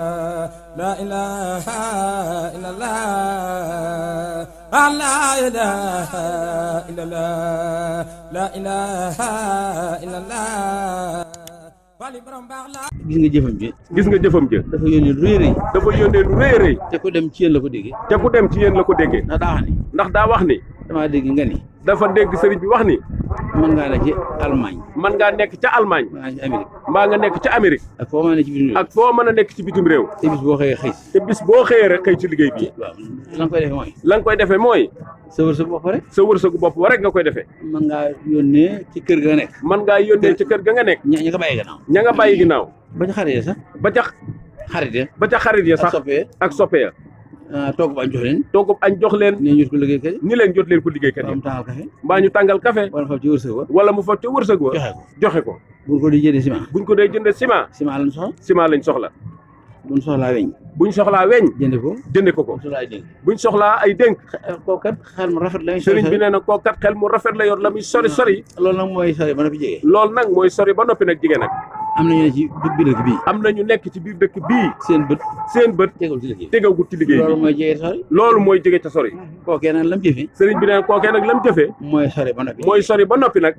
La ilaha illallah, la ilaha illallah, la ilaha illallah. gis nga jëfam ji. gis nga jëfam ji. dafa yónnee lu rëy rëy. dafa yónnee lu rëy rëy. te ku dem ci yéen la ko déggee. te ku dem ci yéen la ko déggee. ndax daa wax ni. ndax daa wax ni. damaa dégg nga ni. dafa dégg sëriñ bi wax ni. mën ngaa nekk ci Allemagne. mën ngaa nekk ca Allemagne. mën ngaa ci Amérique. mbaa nga nekk ca Amérique. ak foo mën a nekk ci bitim réew. ak foo mën a nekk ci bitim réew. te bis boo xëyee xëy si. te bis boo xëyee rek xëy ci liggéey bi. waaw la nga koy defee mooy. la nga koy defee mooy. sa wërsëg bopp rek. sa wërsëgu bopp wa rek nga koy defee. mën ngaa yónnee ci kër ga nga nekk. mën ngaa yónnee ci kër ga nga nekk. ña nga bàyyi gannaaw. ña nga bàyyi ginnaaw. ba ca xarit ya sax. ba ca xarit ya. ba ca xarit ya sax. ak soppe ya. toog ba añ jox leen. toog añ jox leen. ni ñu ko liggéeykat yi. ni leen jot leen ko liggéeykat yi. mu tàngal café. mbaa ñu tàngal café. wala mu fab ci wërsëg wa. wala mu fab ca wërsëg wa. joxe ko. buñ ko di jëndee ciment. buñ ko dee jëndee ciment. ciment lañ soxla. ciment lañ soxla. buñ soxlaa weñ. buñ soxlaa weñ. jënde ko. ko. buñ soxlaa ay dénk. buñ soxlaa ay dénk. kooku kat xel mu rafet la. sëriñ bi nee na kooku kat xel mu rafet la yor la muy sori sori. loolu nag mooy sori ba noppi jege. loolu nag mooy sori ba noppi nag jege nag. am na ñu ne ci biir dëkk bii. am na ñu nekk ci biir dëkk bii. seen bët. tegawul ci liggéey. tegawul ci liggéey bi. loolu mooy jege sori. loolu mooy jege ca sori. kookee nag lam jëfee. sëriñ bi nee na kookee nag lam jëfee. mooy sori ba noppi. mooy sori ba noppi nag.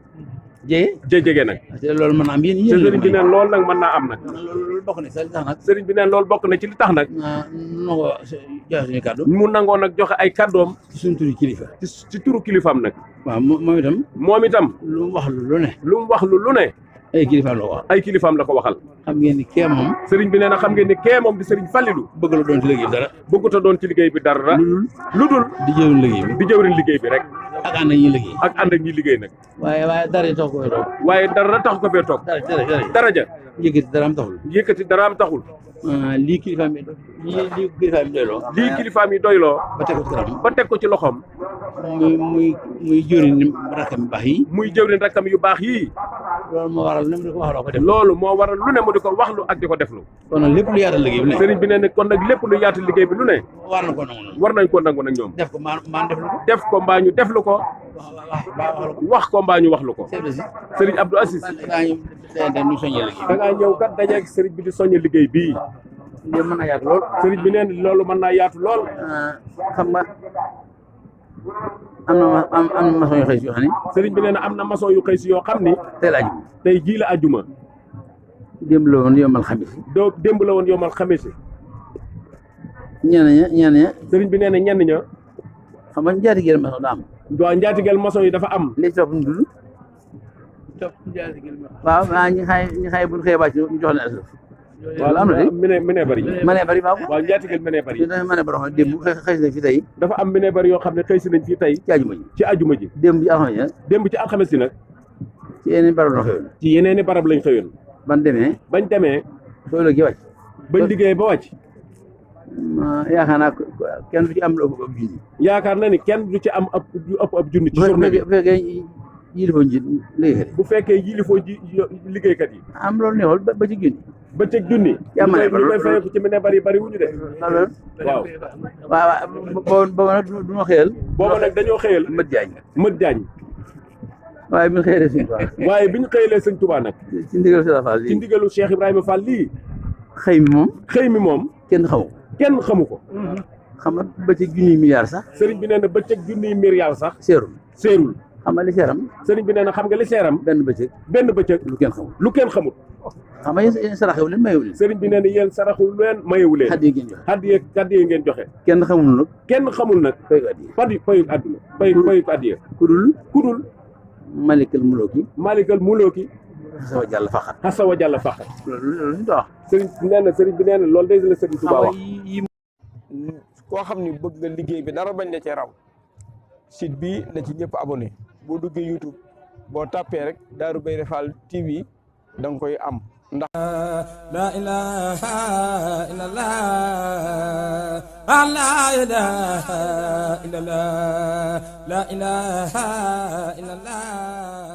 jege nag. te loolu mën naa am yéen sëriñ bi neen loolu nag mën naa am nag. loolu bokk na ci li tax nag. sëriñ bi neen loolu bokk na ci li tax nag. nangoo joxe suñu kàddu. mu nangoo nag joxe ay kàddoom. ci suñu turu kilifa. ci turu kilifaam nag. waaw moom itam. moom itam. lu mu wax lu ne. lu mu wax lu ne. ay kilifaam la ko wax. ay kilifaam la ko waxal. xam ngeen ni kee moom. sëriñ bi nee na xam ngeen ni kee moom di sëriñ Fallilu. bëgg la doon ci liggéey bi dara. bëggut a doon ci liggéey bi dara. lu dul di jëwriñ liggéey bi. di jëwriñ liggéey bi rek. ak ànd ak ñuy liggéey. ak ànd ak ñuy liggéey nag. waaye dara yi tax ko fee toog. waaye dara tax ko fee toog. daraja. yëkkati daraam taxul. yëkkati daraam taxul. lii kilifaam yi doyloo. lii kilifaam yi doyloo. ba teg ko ci kanam. ba teg ko ci loxoom. muy jëwriñ rakkam yu baax yi. muy jëwriñ rakkam yu baax yii. loolu moo waral lu ne mu di ko wax loo ko def. loolu moo waral lu ne mu di ko waxlu ak di ko deflu. kon nag lépp lu yaatal liggéey bi ne. sëriñ bi nee na kon nag lépp lu yaatal liggéey bi lu ne. war na ko nangu noonu. war nañ koo nangu nag ñoom. def ko mbaa deflu ko. def ko mbaa ñu deflu ko. wax ko mbaa ñu waxlu ko. sëriñ Abdou Aziz. da ngaa ñëw kat dajeeg sëriñ bi di soññe liggéey bii. loolu mën naa yaatu lool. sëriñ bi nee na loolu mën naa yaatu lool. xam nga am na maçon yu xëy si yoo xam ne. sëriñ bi nee na am na maçon yu xëy si yoo xam ni. tey la ajuma. tey jii la ajuma. démb la woon yombal xamis. démb la woon yombal xamis. ñenn ña. sëriñ bi nee na ñenn ña. xam nga njaatigeel maçon daa am. waaw njaatigeel maçon yi dafa am. léegi topp ñu dul. waaw ñi xay bu ñu xëyee bàcc ñu jox leen assurance. waaw am na de mënee bari. mënee bari waaw. waaw njaatigeel mënee bari. dafa mënee bari xam démb xëy si nañ fi tey. dafa am mënee bari yoo xam ne xëy si nañ fii tey. ci ajuma ji. démb ci alxames yi. démb ci alxames yi nag. ci yeneen barab lañ xëyoon. ci yeneeni barab lañ xëyoon. bañ demee. soo léegi wàcc. bañ liggéey ba wàcc. yaakaar naa kenn du ci am lu ëpp ab junni. yaakaar na ni kenn du ci am ab junni. ci journée bi bu fekkee yilifoo ji liggéeykat yi. bu fekkee yilifoo ji liggéeykat yi. am loolu neexul ba ci junni. ba ci junni. ñu koy fayeeku ci mënee bari wuñu de. waaw. boobu nag du ma xëyal. boobu nag dañoo xëyal. mët jaañ. waaye bi ñu xëyalee sëñ Tuubaa. waaye bi ñu xëyalee sëñ Tuubaa nag. ci ndigalu Cheikh Fall lii. ci ndigalu Cheikh Ibrahima Fall lii. xëy mi moom. kenn xamu ko. xam nga bëccëg junniy milliards sax. sëriñ bi nee na bëccëg junniy milliards sax. seerul. xam nga li seeram. sëriñ bi nee na xam nga li seeram. benn bëccëg. lu kenn xamul. xam nga yéen saraxewu leen mayewu leen. sëriñ bi nee na yéen saraxul leen mayewu leen. xaddiye ngeen joxe. kenn xamul nag. payug àdduna. payug addiya. kudul. malikal mulooki. xasawa jàll faxat. loolu ñu wax. sëriñ bi nee na loolu day la sëriñ Tuubaa wax. koo xam ni bëgg nga liggéey bi dara bañ la cee raw site bi na ci ñëpp abonné boo duggee YouTube boo tàppee rek Darou Bairé Fall TV da nga koy am ndax la ilaha illallah la ilaha illallah la ilaha illallah